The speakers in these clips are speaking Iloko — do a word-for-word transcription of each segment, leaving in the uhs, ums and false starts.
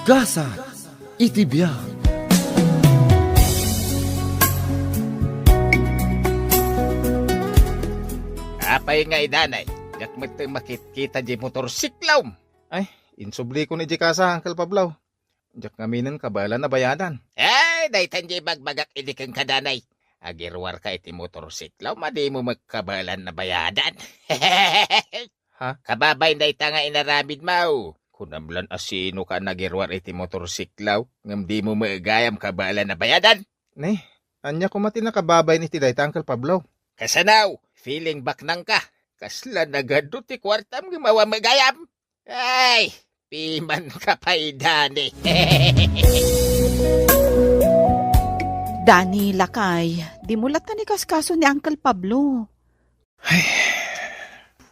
Gasat iti biag. Apay nga idanay, diak met makitkita di motorsiklom. Ay, insubli ko ni di kasa, Uncle Pablo. Diak ngaminen kabaelan a bayadan. Ay, daytan di ibagbagak idi kenka danay. Agiruarka iti motorsiklo, madimo met kabaelan a bayadan. Ha? Kababain dayta nga inaramidmo. Kunam lan a sinoka a nagiruar iti motorsiklo, ngem dimo met gayam kabaelan a bayadan. Ne, ania koma ti nakababain iti dayta, Uncle Pablo? Kasano? Feeling baknangka. Kasla nagadu ti kuartam ngem awan met gayam. Ay, pimanka pay, Dani. Dani, lakay, dimo lattan ikaskaso ni Uncle Pablo. Ay,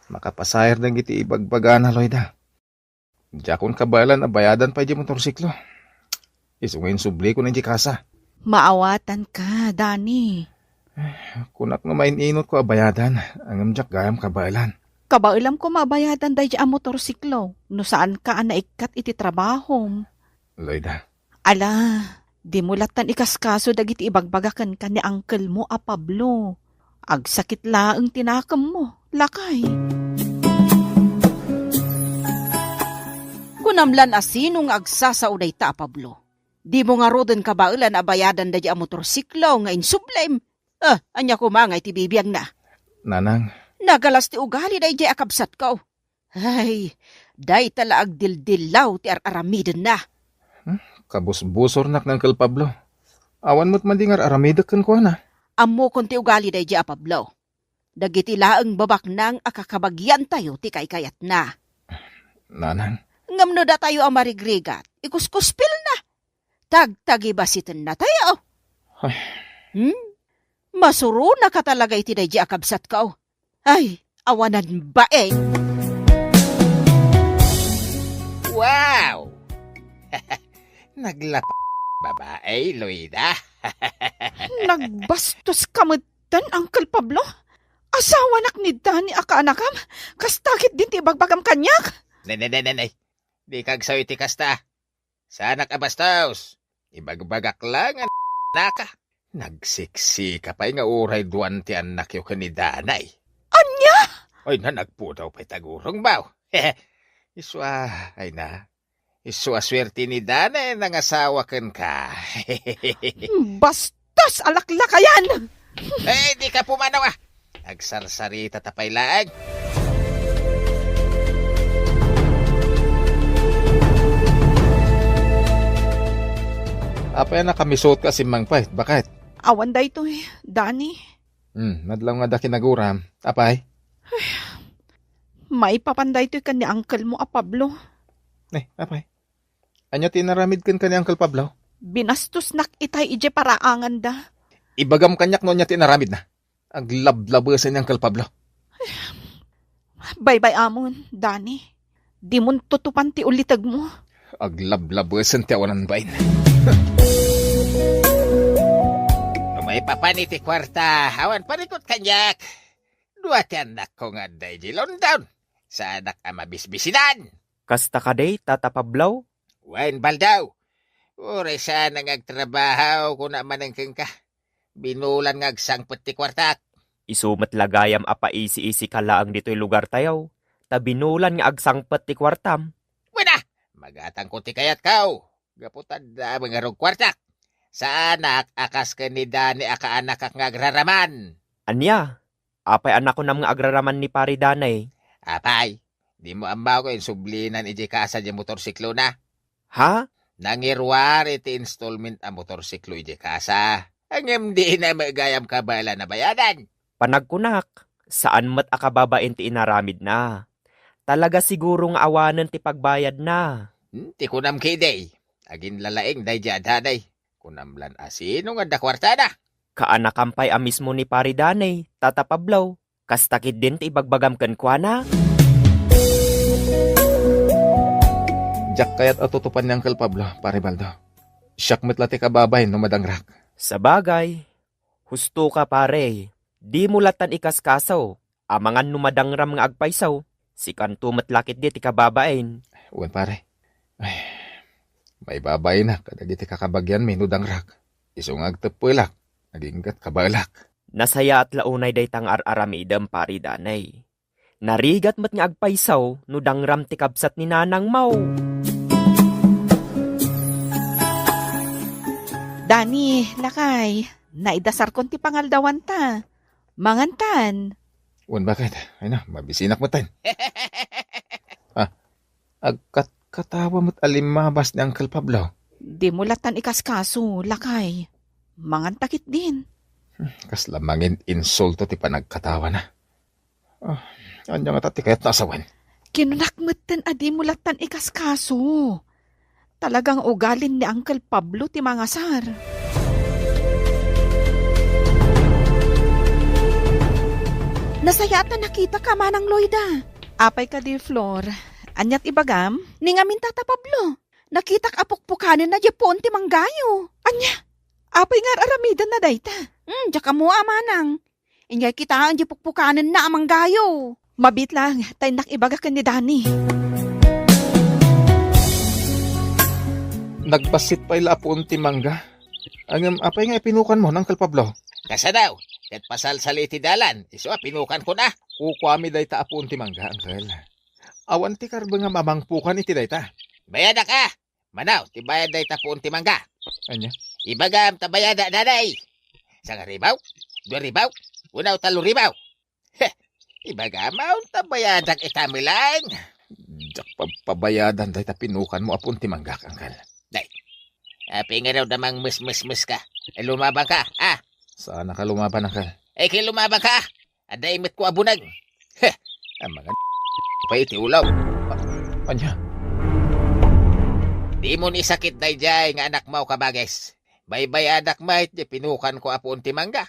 makapasair dagiti ibagbagana, Loida. Diakon kabaelan a bayadan pay di motorsiklo. Isu nga insubli ko ni di kasa. Maawatanka, Dani. Kunak no maininotko a bayadan, ngem diak gayam kabaelan. Kabaelam koma a bayadan daydi a motorsiklo no saanka a naikkat iti trabahom. Loida. Ala, dimo lattan ikaskaso dagiti ibagbaga kenka ni uncle mo a Pablo. Agsakit laeng ti nakemmo, lakay. Kunam lan a sino nga agsasao dayta a Pablo. Dimo ngaruden kabaelan a bayadan daydi a motorsiklo nga insublim. Ah, ania koma nga iti bibiagna? Nanang. Nagalas ti ugali daydi a kabsatko. Ay, dayta la agdildilaw ti ar-aramidenna. Hmm? Kabusbusornak ni Uncle Pablo. Awan met madi nga ar-aramidek kenkuana. Ammokon ti ugali daydi a Pablo. Dagiti laeng babaknang a kakabagiantayo ti kaykayatna. Nanang. Ngem no datayo a marigrigat, ikuskuspilna. Tagtagibasitennatayo. Ay. Hmm? Masuronaka talaga iti daydi a kabsatko. Ay, awanan baeng. Wow! Naglapa babae, Loida. Nagbastos ka metten, Uncle Pablo. Asawanak ni Dani a kaanakam. Kasta ketdin ti ibagbagam kaniak. Nay, nay, nay, nay, nay. Dika agsaw iti kasta. Saanak a bastos. Ibagbagak la nga naka. Nagsiksika pay nga uray duan ti annakyo ken ni Danay. Ania? Ay, na, nagpudaw pay tagurong baw. Isu a, ay na. Isu a suerte ni Danay nangasawa kenka. Bastos a laklakayan! Eh, dika pumanaw, ah. Agsarsarita ta pay laeng. Apay a nakamisuot ka a simmangpet? Bakit? Awan daytoy, Dani. Hmm, madlaw nga da kinaguram. Apay? Maipapan daytoy ken ni uncle mo a Pablo. Eh, apay? Ania ti inaramid kenka ni Uncle Pablo? Binastosnak itay idiay paraanganda. Ibagam kaniak no ania ti inaramidna. Aglablabesen ni Uncle Pablo. Baybay-amon, Dani. Dimon tutupan ti ulitegmo. Aglablabesen ti awanan bain. No maipapan iti kuarta, awan parikut kaniak. Dua ti annakko nga adda idiay London. Saanak a mabisbisinan. Kasta kadi, Tata Pablo? Wen, Baldaw. Uray saan nga agtrabaho, kuna manen kenka. Binulan nga agsangpet ti kuartak. Isu met la gayam a paisi-isika laeng ditoy lugartayo, ta binulan nga agsangpet ti kuartam. Wen a, magatangko ti kayatko. Gapu ta adda met ngarud kuartak. Saanak a kas ken ni Dani a kaanakak nga agraraman. Ania? Apay a nakunam nga agraraman ni Pari Danay? Apay, dimo ammo nga insublinan idiay kasa diay motorsiklona? Ha? Nangiruar iti installment a motorsiklo idiay kasa. Ngem dina met gayam kabaelan a bayadan. Panagkunak, saan met a kababain ti inaramidna. Talaga siguro nga awanen ti pagbayadna. Hmm, ti kunam ketdi, aginlalaing daydi a Danay. Kunam lan a sino nga adda kuartana? Kaanakam pay a mismo ni Pari Danay, Tata Pablo. Kasta ketdin ti ibagbagam kenkuana? Diak kayat a tutupan ni Uncle Pablo, Pari Baldo. Siak met la ti kababain no madangrak. Sabagay, husto ka, pare. Dimo lattan ikaskaso. Amangan no madangram nga agpayso, sikanto met la ketdi ti kababain. Wen, pare. Ay, Maibabainak kadagiti kakabagianmi no dangrak. Isu nga agteppelak, aginggat kabaelak. Nasayaat la unay dayta nga ar-aramidem, Pari Danay. Narigat met nga agpayso no dangram ti kabsat ni nanangmo. Dani, lakay, naidasarkon ti pangaldawanta. Mangantan. Wen, bakit? Ay na, mabisinak metten. Ah, agkatkatawa met a limmabas ni Uncle Pablo. Dimo lattan ikaskaso, lakay. Manganta ketdin. Hmm, kasla mangin-insulto ti panagkatawana. Ah, ania ngata ti kayatna a sawen? Kinunak metten a dimo lattan ikaskaso. Talaga nga ugalin ni Uncle Pablo ti mangasar. Nasayaat a nakitaka, Manang Loida. Apay kadi, Flor? Aniat ibagam? Ni ngamin, Tata Pablo, nakitak a pukpukanenna diay puon ti manggayo. Ania? Apay nga ar-aramidenna dayta? Hmm, diak ammo a, Manang. Inyay kitaen diay pukpukanenna a manggayo. Mabiit lang, ta innak ibaga ken ni Dani. Nagbassit pay la a puon ti mangga. Ngem apay nga ipinukanmo, Uncle Pablo? Kasano? Ket pasalsali ti dalan, isu a pinukankona. Kukuami dayta a puon ti mangga, Uncle. Awan ti karbengam a mangpukan iti dayta. Bayadak a! Manaw, ti bayad dayta puon ti mangga. Ania? Ibagam ta bayada, Danay. Sangaribaw? Duaribaw? Unaw taloribaw? Heh, ibagam ta bayadak ita met laeng. Diak pagpabayadan dayta pinukanmo a puon ti mangga, Uncle. Day, apay ngarud a mangmesmesmeska? Ay, lumabanka, ah? Saanka lumaban, Uncle. Ay, ket lumabanka. Adda imetko a buneng. Heh, ang mga pay iti ulaw. A-, ania? Dimo ni sakit daydiay nga anakmo, Kabages. Baybayadak met diay pinukanko a puon ti mangga.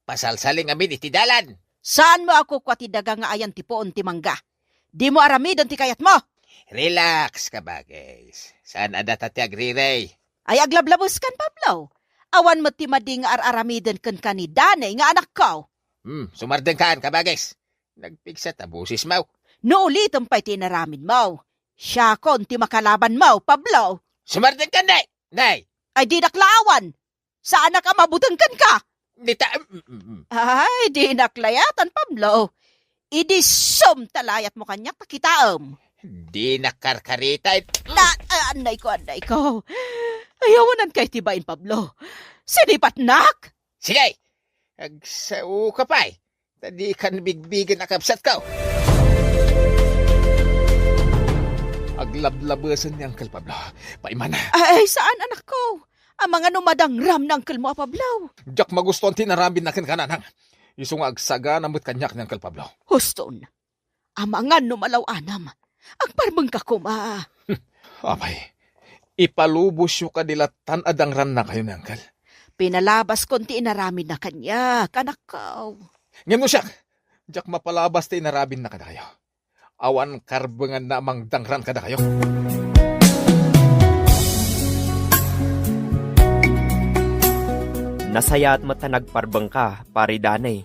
Pasalsali ngamin iti dalan. Saanmo a kukua ti daga nga ayan ti puon ti mangga? Dimo aramiden ti kayatmo. Relax, Kabages. Saan a data ti agrirey? Ay, aglablabeskan, Pablo. Awan met ti madi nga ar-aramiden kenka ni Danay nga anakko. Hmm, sumardengkan, Kabages. Nagpigsa ta bosesmo. No ulitem pay ti inaramidmo, siakon ti makalabanmo, Pablo. Sumardengkan, Nay! Nay! Ay, dinak la awan. Saanak a mabuteng kenka. Dita, mm, mm, mm. Ay, dinak layatan, Pablo. Idi sum ta layatmo kaniak ta kitaem. Dinak karkarita. Ta, ah, annay ko, annay ko. Ay, awanan kay ti bain, Pablo. Sinipatnak. Sige, agsao ka pay. Ta dikan bigbigen a kabsatko. Aglablabesen ni Uncle Pablo. Paimana. Ay, saan, anakko? Amangan no madangram ni uncle mo a Pablo. Diak magustuan ti inaramidna kenka, nanang. Isu nga agsagana met kaniak ni Uncle Pablo. Huston. Amangan no malaw-anam. Agparbengka koma. Apay, ipalubosyo kadi lattan a dangrannakayo ni Uncle? Pinalabaskon ti inaramidna kaniak, anakko. Ngem no siak, diak mapalabas ti inaramidna kadakayo. Awan karbenganna a mangdangran kadakayo. Nasayaat met ta nagparbengka, Pari Danay.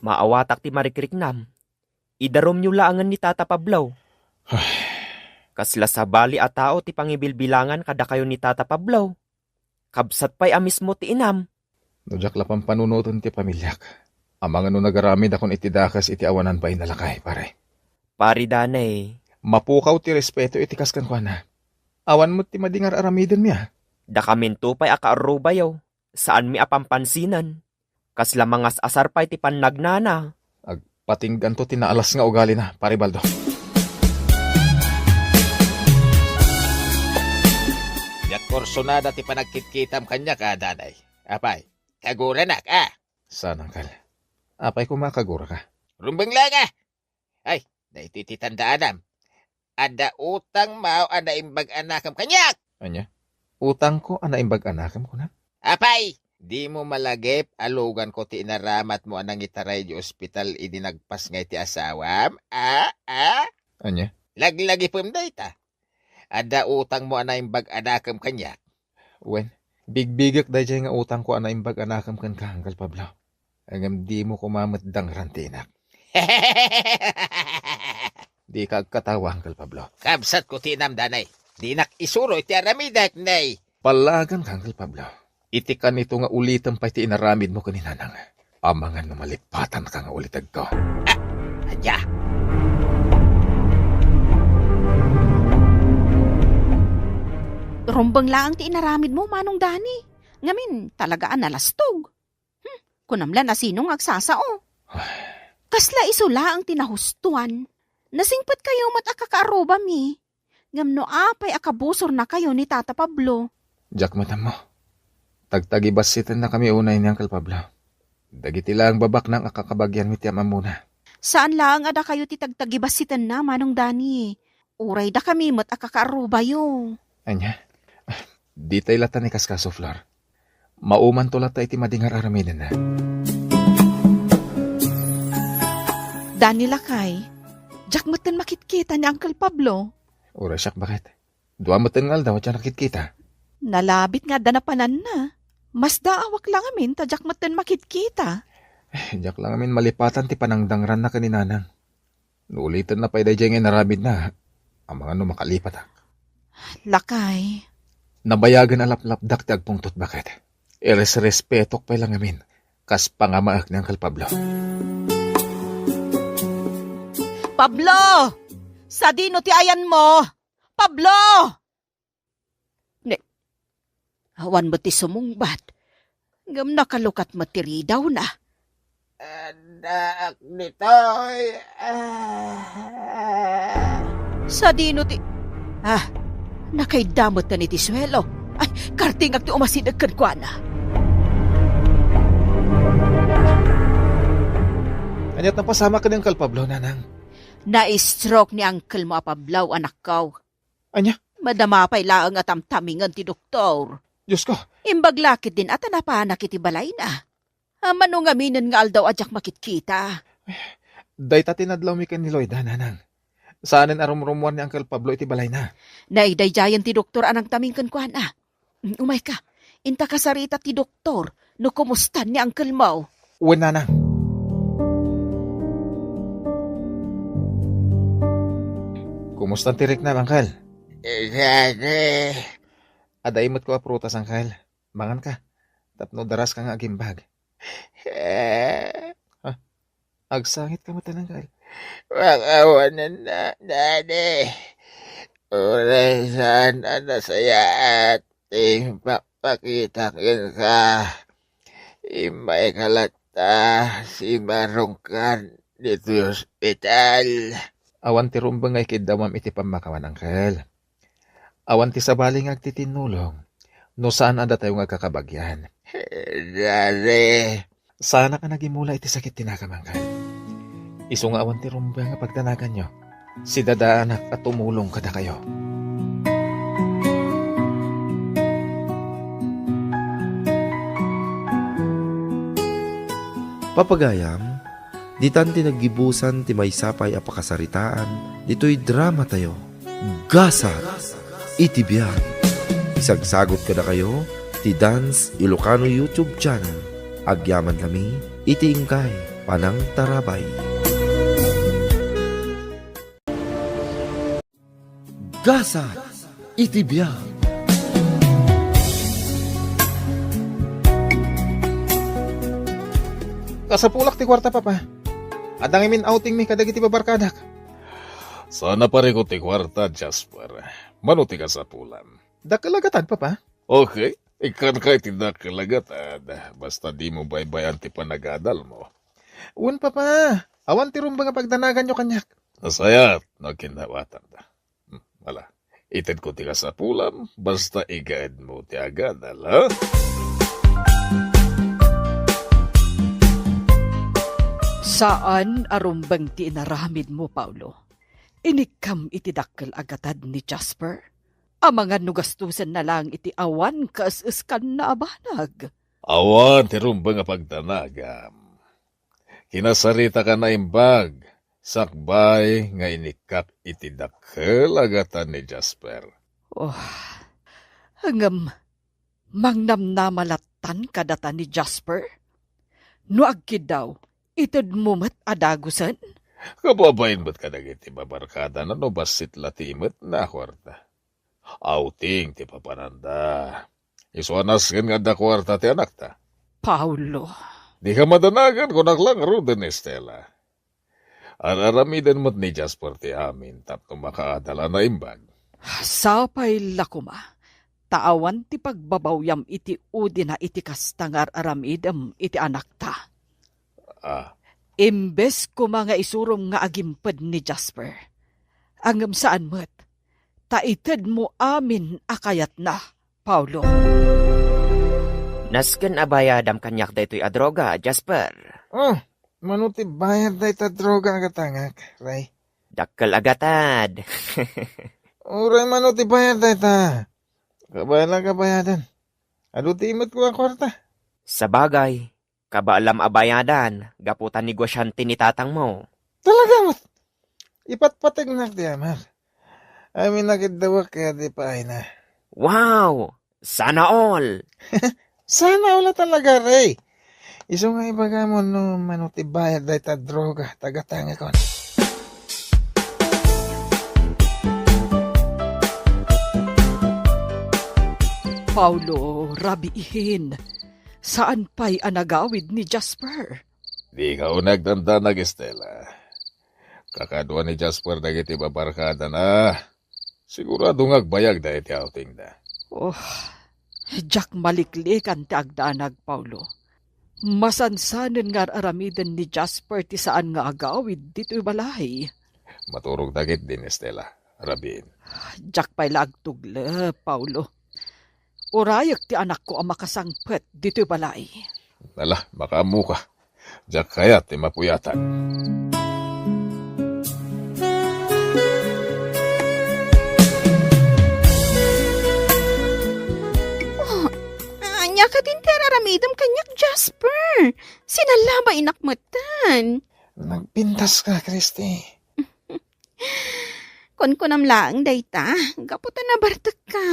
Maawatak ti marikriknam. Idarumyo laengen ni Tata Pablo. Ay. Kasla sabali a tao ti pangibilbilangan kadakayo ni Tata Pablo. Kabsat pay a mismo ti inam. No diak la pampanunoten ti pamiliak, amangan no nagaramidakon iti dakes iti awanan bain a lakay, pare. Pari Danay. Mapukaw ti respeto iti kas kenkuana. Awan met ti madi nga ar-aramidenmi a. Dakaminto pay a kaarrubayo, saanmi a pampansinen. Kasla mangas-asar pay ti pannagnana. Agpatingganto ti naalas nga ugalina, Pari Baldo. Diak kursonada ti panagkitkitam kaniak a, Danay. Apay, kaguranak a. Saan, Uncle? Apay koma kaguraka? Rumbeng laeng a. Ay, daytoy ti tandaanam. Adda utangmo a naimbag a nakem kaniak. Ania? Utangko a naimbag a nakem, kunam? Apay, dimo malagip a luganko ti inaramatmo a nangitaray idiay ospital idi nagpasngay ti asawam? A? A? Ania? Laglagipem dayta. Adda utangmo a naimbag a nakem kaniak. Wen, bigbigek daydiay nga utangko a naimbag a nakem kenka, Uncle Pablo. Ngem dimo koma met dangran ti inak. Dika agkatawa, Uncle Pablo. Kabsatko ti inam, Danay. Dinak isuro iti aramidek, nay. Pallaaganka, Uncle Pablo. Iti kanito nga ulitem pay ti inaramidmo ken ni Nanang. Amangan no malipatanka nga ulitegko. Ah, adya. Rumbeng laeng ti inaramidmo, Manong Dani. Ngamin, talaga a nalastog. Hmm, kunam la no sino nga agsasao. Kasla isu laeng ti nahustoan. Nasingpetkayo met a kakaarrubami. Ngem no apay a kabusornakayo ni Tata Pablo? Diak met ammo. Tagtagibassitennakami unay ni Uncle Pablo. Dagiti laeng babaknang a kakabagianmi ti am-ammona. Saan laeng a dakayo ti tagtagibassitenna, Manong Dani. Uray dakami met a kakaarrubayo. Ania? Ditay latta ni kaskaso, Flor. Maumanto latta iti madi nga ar-aramidenna. Dani, lakay, diak metten makitkita ni Uncle Pablo. Uray siak, baket. Dua metten nga aldaw a diak nakitkita. Nalabit nga adda napananna. Masdaawak la ngamin ta diak metten makitkita. Eh, diak la ngamin malipatan ti panangdangranna ken ni Nanang. No ulitenna pay daydiay nga inaramidna, amangan no makalipatak. Lakay. Nabayagen a laplapdak ti agpungtot, baket. Iresrespetok pay la ngamin, kas pangamaek ni Uncle Pablo. Pablo! Sadino ti ayanmo? Pablo! Ne, awan met ti sumungbat. Ngem nakalukat met ti ridawna. Addaak ditoy. Ah. Sadino ti, ah, nakaidda met iti suelo. Ay, kartingak ti umasideg kenkuana. Ania't napasamak ken ni Uncle Pablo, Nanang? Na-stroke ni uncle mo a Pablo, anakko. Ania? Madama pay laeng a tamtamingen ti doktor. Diosko! Imbag la ketdin a ta napanak iti balayna. Ammano ngaminen nga aldaw a diak makitkita. Dayta ti nadlawmi ken ni Loida, Nanang. Saanen a rumrummuar ni Uncle Pablo iti balayna. Naidaydayen ti doktor a nangtaming kenkuana. Mm, umayka. Inta kasarita ti doktor no kumustan ni uncle mo. Wen, Nanang. Kumustan ti riknam, Uncle? Dadi. Adda immetko a prutas, Uncle. Manganka. Tapno daraska nga agimbag. Eh. Ha? Agsangitka met, Uncle. Makawanen na, Daddy. Uray saan a nasayaat ti pakpakita kenka. Immayka latta, simarungkan ditoy ospital. Awan ti rumbeng nga ikiddawam iti pammakawan, Uncle. Awan ti sabali nga agtitinnulong no saan a datayo nga agkakabagian. Daddy. Saanak a nagimula iti sakit ti nakam, Uncle. Isu nga awan ti rumbeng a pagdanaganyo. Sidadaanak a tumulong kadakayo. Papagayam, ditan ti naggibusan ti maysa pay a pakasaritaan ditoy dramatayo. Gasat iti biag. Isagsagut kadakayo ti Dance Ilocano YouTube channel. Agyaman lami iti inkay panangtarabay. Gasat iti biag. Kasapulak ti kuarta, Papa. Adda ngamin outing mi kadagiti babarkadak. Saan a parikut ti kuarta, Jasper. Mano ti kasapulam? Dakkel a gatad, Papa. Okay. Ikkanka iti dakkel a gatad. Basta dimo baybay-an ti panagadalmo. Wen, Papa. Awan ti rumbeng a pagdanaganyo kaniak. Nasayaat no agkinnawatanda. Hmm, ala. Itedko ti kasapulam, basta igaedmo ti agadal, ha? Saan a rumbeng ti inaramidmo, Paulo. Inikkam iti dakkel a gatad ni Jasper. Amangan no gastusenna laeng iti awan kaes-eskanna a banag. Awan ti rumbeng a pagdanagam. Kinasaritak a naimbag, sakbay nga inikkak iti dakkel a gatad ni Jasper. Oh, ngem mangnamnama lattan kadata ni Jasper? No agkiddaw, itedmo met a dagusen? Kababain met kadagiti babarkadana no bassit la ti imetna a kuarta. Outing ti papananda. Isu a nasken nga adda kuarta ti anakta. Paulo. Dika madanagan, kunak la ngaruden, Estela. Ar-aramiden met ni Jasper ti amin tapno makaadal a naimbag. Sapay la koma, ta awan ti pagbabawyam iti udina iti kasta nga ar-aramidem iti anakta. Ah. Imbes koma nga isurom nga agimped ni Jasper. Ngem saan met, ta itedmo amin a kayatna, Paulo. Nasken a bayadam kaniak daytoy a droga, Jasper. Oh, mano ti bayad dayta droga a gatangek, Ray? Dakkel a gatad. Uray mano ti bayad dayta. Kabaela kabayadan. Adu ti imetko a kuarta. Sabagay, kabaelam a bayadan gapu ta negosiante ni tatangmo. Talaga met. Ipatpategnak ti amak. Amin a kiddawek ket di paayna. Wow! Sana all! Sana all a talaga, Ray. Isu nga ibagam no mano ti bayad dayta droga ta gatangekon. Paulo, rabiin. Saan pay a nagawid ni Jasper? Dika uneg dandanag, Estela. Kakadua ni Jasper dagiti babarkadana. Sigurado nga agbayagda iti outingda. Oh, diak maliklikan ti agdanag, Paulo. Masansanen nga ar-aramiden ni Jasper ti saan nga agawid ditoy balay. Maturogda ketdin, Estela. Rabiin. Diak pay la agtuglep, Paulo. Urayek ti anakko a makasangpet ditoy balay. Ala, makaammoka. Diak kayat ti mapuyatan. Oh, ania kadin ti ar-aramidem kaniak, Jasper? Sinalabay inak metten. Nagpintaska, Christy. Kunkunam laeng dayta, gapu ta nabartekka.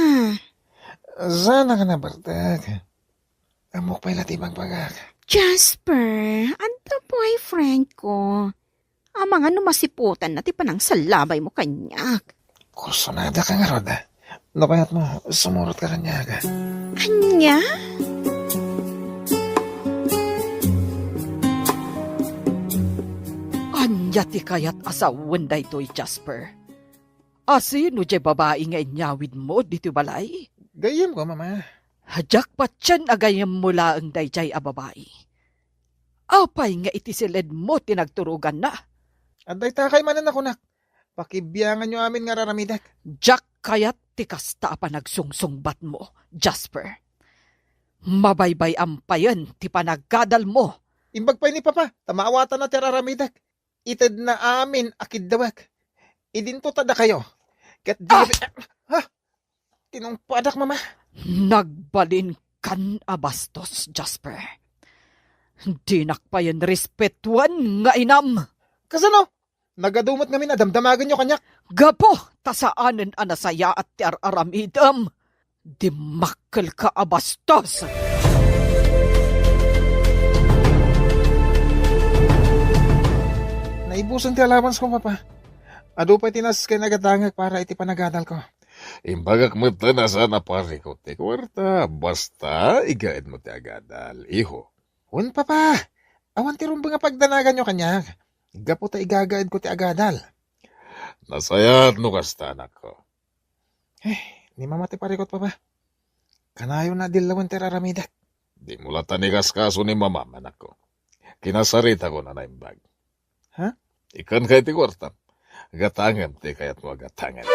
Saanak a nabartek. Ammok pay la ti ibagbagak. Jasper, adda boyfriend ko. Amangan no masiputanna ti panangsalabaymo kaniak. Kursunadaka ngarud. No kayatmo, sumurotka kaniak. Ania? Ania ti kayat a sawen daytoy, Jasper? Asino diay babai nga inyawidmo ditoy balay? Gayyemko, Mama. Diak patien a gayyemmo laeng daydiay a babai. Apay nga iti siledmo ti nagturoganna? Adda itakay manen a kunak. Pakibianganyo amin nga ar-aramidek. Diak kayat ti kasta a panagsungsungbatmo, Jasper. Mabaybay-am payen ti panagadalmo. Imbag pay ni Papa, ta maawatanna ti ar-aramidek. Itedna amin a kiddawek. Idinto ta dakayo. Ket di... Ah! Ha? Tinungpadak, Mama. Nagbalinkan a bastos, Jasper. Dinak payen respetuen nga inam. Kasano? Nagadu met ngamin a damdamagenyo kaniak. Gapu ta saanen a nasayaat ti ar-aramidem. Dimmakkelka a bastos! Naibusen ti allowancekom, Papa. Adu pay ti nasken a gatangek para iti panagadalko. Imbagak metten a saan a parikut ti kuarta, basta igaedmo ti agadal, iho. Wen, Papa, awan ti rumbeng a pagdanaganyo kaniak, gapu ta igagaedko ti agadal. Nasayaat no kasta, anakko. Eh, ni Mama ti parikut, Papa. Kanayon a dillawen ti ar-aramidek. Dimo latta ikaskaso ni Mama, anakko. Kinasaritakon a naimbag. Ha? Ikkanka iti kuartam. Gatangem ti kayatmo a gatangen.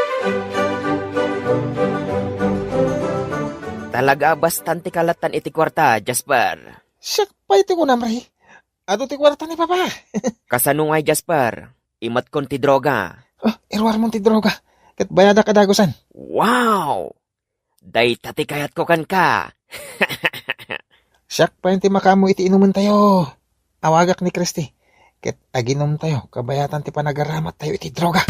Talaga a bastan ti kalatan iti kuarta, Jasper. Siak pay ti kunam, Ray. Adu ti kuarta ni Papa. Kasano ngay, Jasper? Imatkon ti droga. Oh, iruarmon ti droga. Ket bayadak a dagusen. Wow! Dayta ti kayatko kenka. Siak pay ti makaammo iti inumentayo. Awagak ni Christy. Ket aginumtayo, kabayatan ti panagaramattayo iti droga.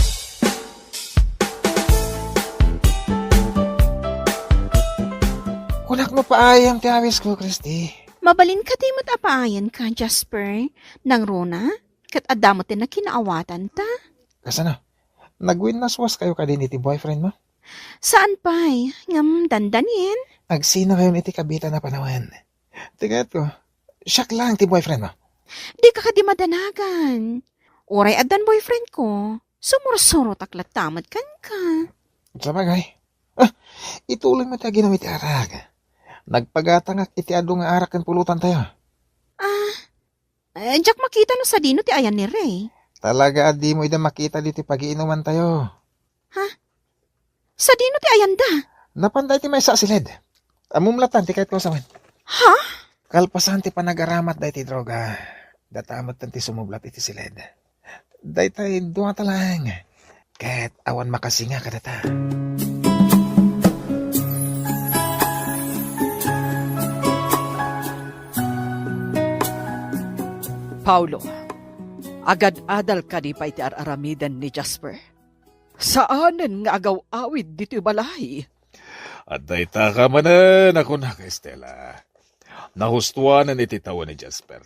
Kunak no paayam ti awisko, Christy. Mabalin kadi met a paayanka, Jasper? Nangruna, ket adda met ti nakinaawatanta. Kasano? Nagwinnaswaskayo kadin iti boyfriendmo? Saan pay, ngem dandanin. Agsinakayon iti kabitan a panawen. Ti kayatko, siak laeng ti boyfriend mo. Dika kadi madanagan. Uray addan boyfriend ko, sumursurotak latta met kenka. Sabagay. Ah, ituloy mo ti aginum iti arak. Nagpagatangak iti adu nga arak ken pulutantayo. Ah, eh, diak makita no sadino ti ayan ni Ray. Talaga a dimo ida makita ditoy pagiinumantayo. Ha? Sadino ti ayanda? Napanda iti maysa a siled. Ammom latta ti kayatko a sawen. Ha? Kalpasan ti panagaramat daytoy droga, data metten ti sumublat iti siled. Daytoy duata laeng. Ket awan makasinga kadata. Paulo, agad-adal kadi pay ti ar-aramiden ni Jasper? Saanen nga agaw-awid ditoy balay. Adda ita ka manen a kunak, Estela. Nahustuanan iti tawen ni Jasper.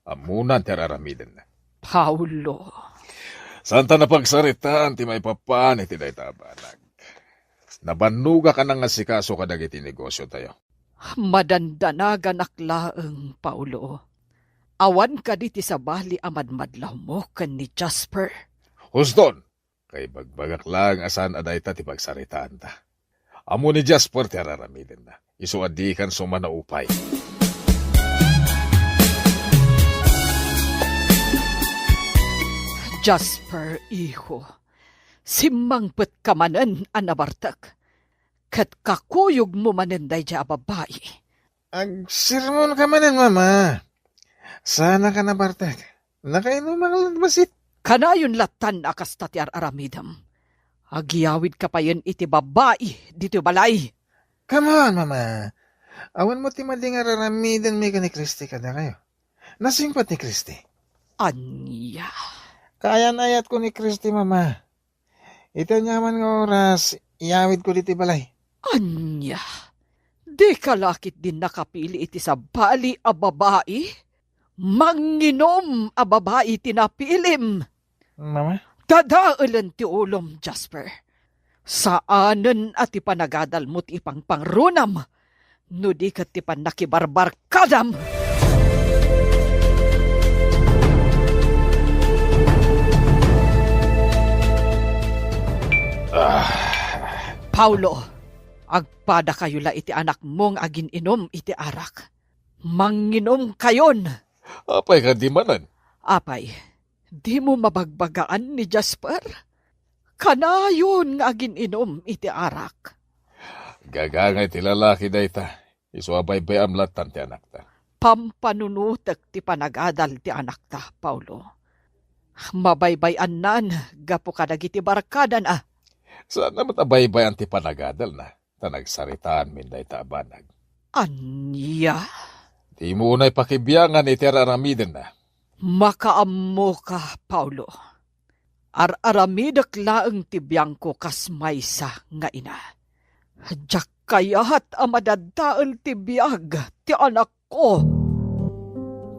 Ammonan ti ar-aramiden. Paulo. Saan ta napagsaritaan ti maipapan iti dayta a banag. Nabannogak a nangasikaso kadagiti negosiotayo. Madandanaganak laeng, Paulo. Awan kadi ti sabali a madmadlawmo ken ni Jasper? Huston, kaibagbagak laeng a saan a dayta ti pagsaritaanta. Ammo ni Jasper ti ar-aramidenna. Isu a dikan sumanaupay. Jasper, iho, simmangpetka manen a nabartek, ket kakuyogmo manen daydiay a babbai. Agsermonka manen, Mama. Saanka a nabartek. Nakainumak laeng bassit. Kanayon lattan a kasta ti ar-aramidem. Agyawidka payen iti babbai ditoy balay. Come on, Mama. Awan mo ti madi nga ar-aramidenmi ken ni Christy kadakayo. Nasingpet ni Christy. Ania? Kaayan-ayatko ni Christy, Mama. Iti aniaman nga oras, iyawidko ditoy balay. Ania? Dika la ketdi nakapili iti sabali a babai? Manginum a babai ti napilim. Mama? Dadaelen ti ulom, Jasper. Saanen a ti panagadalmo ti ipangpangrunam, no di ket ti pannakibarbarkadam. Ah. Paulo, agpadakayo la iti anakmo nga agin-inum iti arak. Manginumkayon. Apay kadi manen? Apay, dimo mabagbagaan ni Jasper? Kanayon nga agin-inum iti arak. Gagangay ti lalaki dayta. Isu a baybay-am lattan ti anakta. Pampanunotek ti panagadal ti anakta, Paulo. Mabaybay-annan gapu kadagiti barkadana. Saan a met a baybay-an ti panagadalna, ta nagsaritaanmin dayta a banag. Ania? Dimo unay pakibiangan iti ar-aramidenna. Makaammoka, Paulo. Ar-aramidek laeng ti biangko kas maysa nga ina. Diak kayat a madaddael ti biag ti anakko.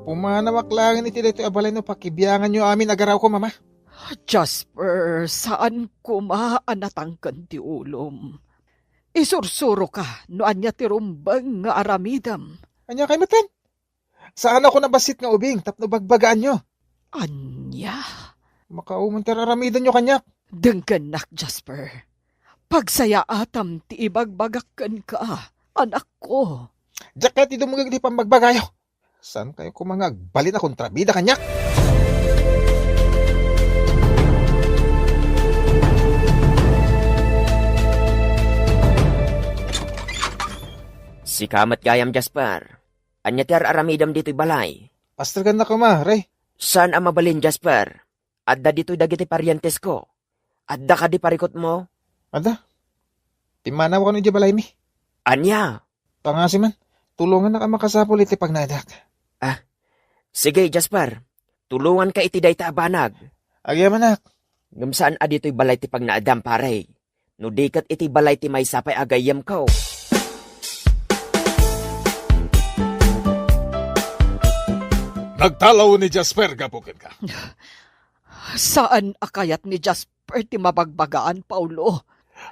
Pumanawak laeng iti daytoy a balay no pakibianganyo amin a garawko, Mama. Jasper, saan koma a natangken ti ulom. Isursuroka no ania ti rumbeng nga aramidem. Ania kay metten? Saanakon a bassit nga ubing tapno bagbagaanyo. Ania? Makaumon ti ar-aramidenyo kaniak. Denggennak, Jasper. Pagsayaatam ti ibagbagak kenka, anakko. Diak kayat ti dumngeg ti pammagbagayo. Saankayo koma nga agbalin a kontrabida kaniak? Sika met gayam, Jasper. Ania ti ar-aramidem ditoy balay? Pastergannak koma, Ray. Saan a mabalin, Jasper. Adda ditoy dagiti parientesko. Adda kadi parikutmo? Adda. Pimmanaw kano idiay balaymi. Ania? Pangasimen, tulongannak a makasapul iti pagnaedak. Ah, sige, Jasper. Tulonganka iti dayta a banag. Agyamanak. Ngem saan a ditoy balay ti pagnaedam, pare. No di ket iti balay ti maysa pay a gayyemko. Nagtalaw ni Jasper gapu kenka. Saan a kayat ni Jasper ti mabagbagaan, Paulo.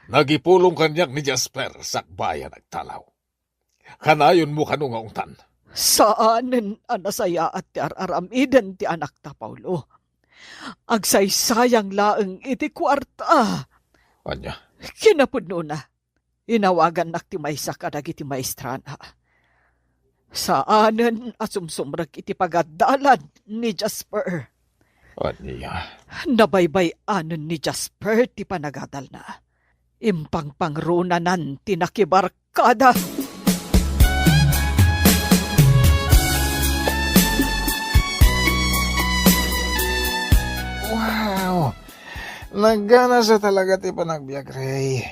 Nagipulong kaniak ni Jasper sakbay a nagtalaw. Kanayonmo kano nga ungtan? Saanen a nasayaat ti ar-aramiden ti anakta, Paulo. Agsaysayang laeng iti kuarta. Ania? Kinapudnona, inawagannak ti maysa kadagiti maestrana. Saanen a sumsumrek iti pagadalan ni Jasper. Ania? Nabaybay-anen ni Jasper ti panagadalna. Impangpangrunanan ti nakibarkada. Wow! Nagganas a talaga ti panagbiag, Ray.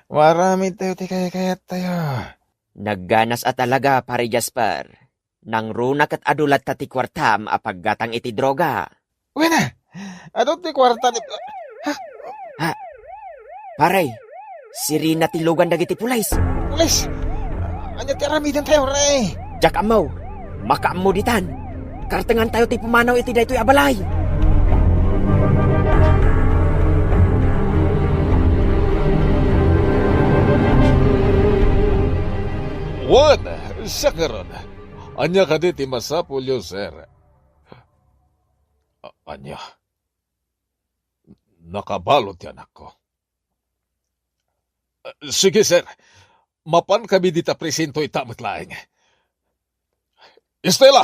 Maaramid tayo ti kaykayattayo. Nagganas a talaga, Pare Jasper. Nangruna ket adu latta ti kuartam a paggatang iti droga. Wen a, adu ti kuarta ni, ha? Ha? Pare, sirena ti lugan dagiti pulis. Pulis? Ania ti aramidentayo, Ray? Diak ammo. Makaammo ditan. Kartengantayo ti pumanaw iti daytoy a balay. Wen, siak ngarud. Ania kadi ti masapulyo, sir? A-, ania? Nakabalud ti anakko. Sige, sir. Mapan kami dita presinto ita met laeng. Estela,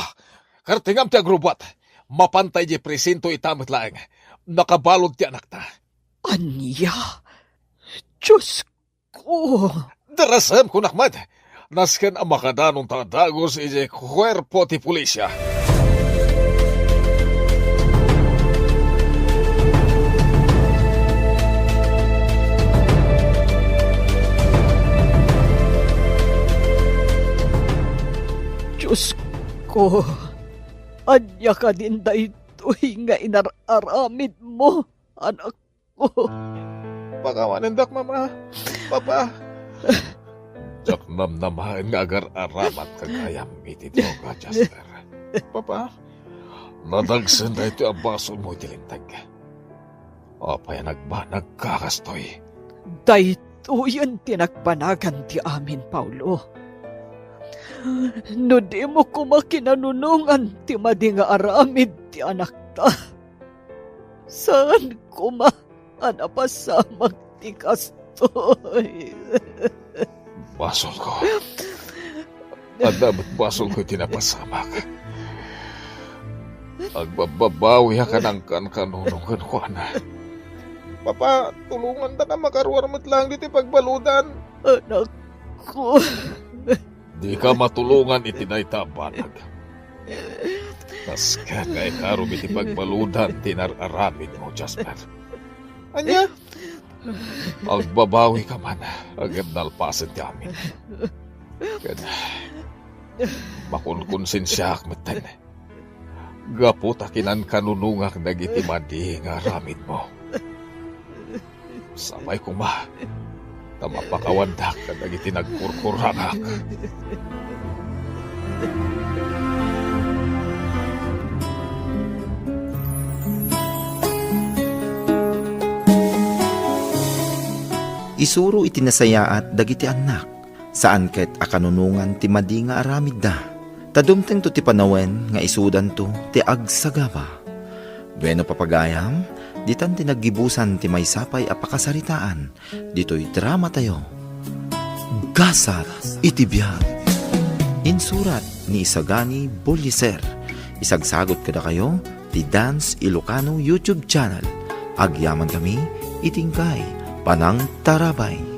kartengam ti agrubbuat. Mapanta idiay presinto ita met laeng. Nakabalud ti anakta. Ania? Diosko! Darasem, kunak met. Nasken a makadanonta a dagus idiay kuerpo ti pulisia. Diosko, ania kadin daytoy nga inar-aramidmo, anak? Pakawanendak, Mama. Papa. Diak namnamaen nga agar-aramat gagayam iti droga, Jasper. Papa, nadagsen daytoy a basolmo iti linteg. Apay a nagbanagka kastoy? Daytoyen ti nagbanagan ti amin, Paulo. No dimo koma kinanunongan ti madi nga aramid ti anakta, saan koma a napasamak ti kastoy. Basolko. Adda met basolko iti napasamak. Agbabbabawiak a nangkankanunong kenkuana. Papa, tulongandaka makaruar met laeng ditoy pagbaludan. Anakko. Dika matulongan iti dayta a banag. Nasken nga ikarom iti pagbaludan ti inar-aramidmo, Jasper. Ania? Agbabawika man, ngem nalpasen ti amin. Ken makunkonsensiaak metten. Gapu ta kinankanunongak dagiti madi nga aramidmo. Sapay koma ta mapakawandak kadagiti nagkurkurangak. Isuro iti nasayaat dagiti annak. Saan ket a kanunongan ti madi nga aramidda, ta dumtengto ti panawen nga isudanto ti agsagaba. Bueno, papagayam, ditan ti naggibusan ti maysa pay a pakasaritaan ditoy dramatayo, Gasat iti Biag. Insurat ni Isagani Boliser. Isagsagot kadakayo ti Dance Ilocano YouTube channel. Agyaman kami iti inkay panangtarabay.